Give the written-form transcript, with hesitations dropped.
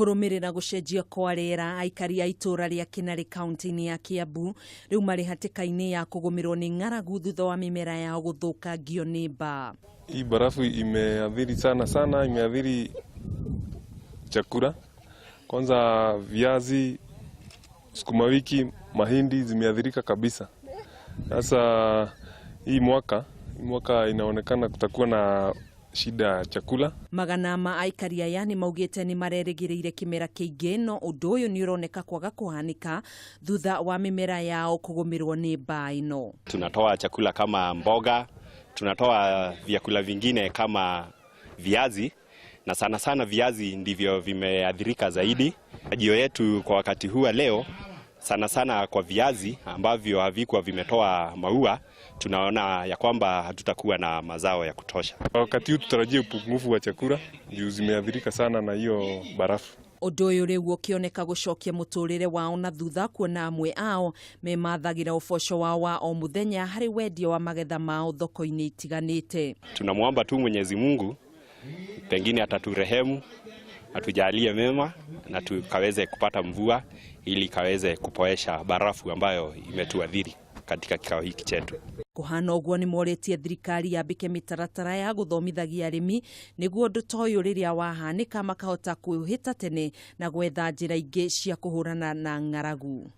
Kũrũmĩrĩra gũcenjia kwa rĩera, aikari a itũũra rĩa Kĩnarĩ kaunti-inĩ ya Kiambu rĩu marĩ hatĩka-inĩ ya kũgũmĩrwo nĩ ng'aragu thutha wa mĩmera yao gũthũkangio nĩ mbaa. Hii barafu imeathiri sana sana, imeathiri chakula kwanza, viazi, sukuma wiki, mahindi zimeathirika kabisa. Sasa hii mwaka inaonekana kutakuwa na shida ya chakula. Magana ma aikari aya nĩ maugĩte nĩ marerĩgĩrĩire kĩmera kĩingĩ, no ũndũ ũyũ nĩ ũroneka kwaga kũhanĩka thutha wa mĩmera yao kũgũmĩrwo nĩ mbaa ĩno. Tunatoa chakula kama mboga, tunatoa vyakula vingine kama viazi na sana sana viazi ndivyo vimeathirika zaidi. Tarajio yetu kwa wakati huu wa leo, sana sana kwa viazi ambavyo havikuwa vimetoa maua, tunaona ya kwamba hatutakuwa na mazao ya kutosha. Wakati huu tutarajie upungufu wa chakula juu zimeathirika sana na hiyo barafu. Ũndũ ũyũ rĩu ũkĩoneka gũcokia mũtũrĩre wao na thutha, kuona amwe ao memathagĩra ũboco wao wa o mũthenya harĩ wendia wa magetha mao thoko-inĩ itiganĩte. Tunamwomba tu Mwenyezi Mungu pengine ataturehemu, atujalie mema na tukaweze kupata mvua ili ikaweze kupoesha barafu ambayo imetuathiri katika kikao hiki chetu. Kũhana ũguo, nĩ morĩtie thirikari yambĩke mĩtaratara ya gũthomithagia arĩmi nĩguo ũndũ ta ũyũ rĩrĩa wahanĩka makahota kwĩhĩta tene na gwetha njĩra ingĩ cia kũhũrana na ng'aragu.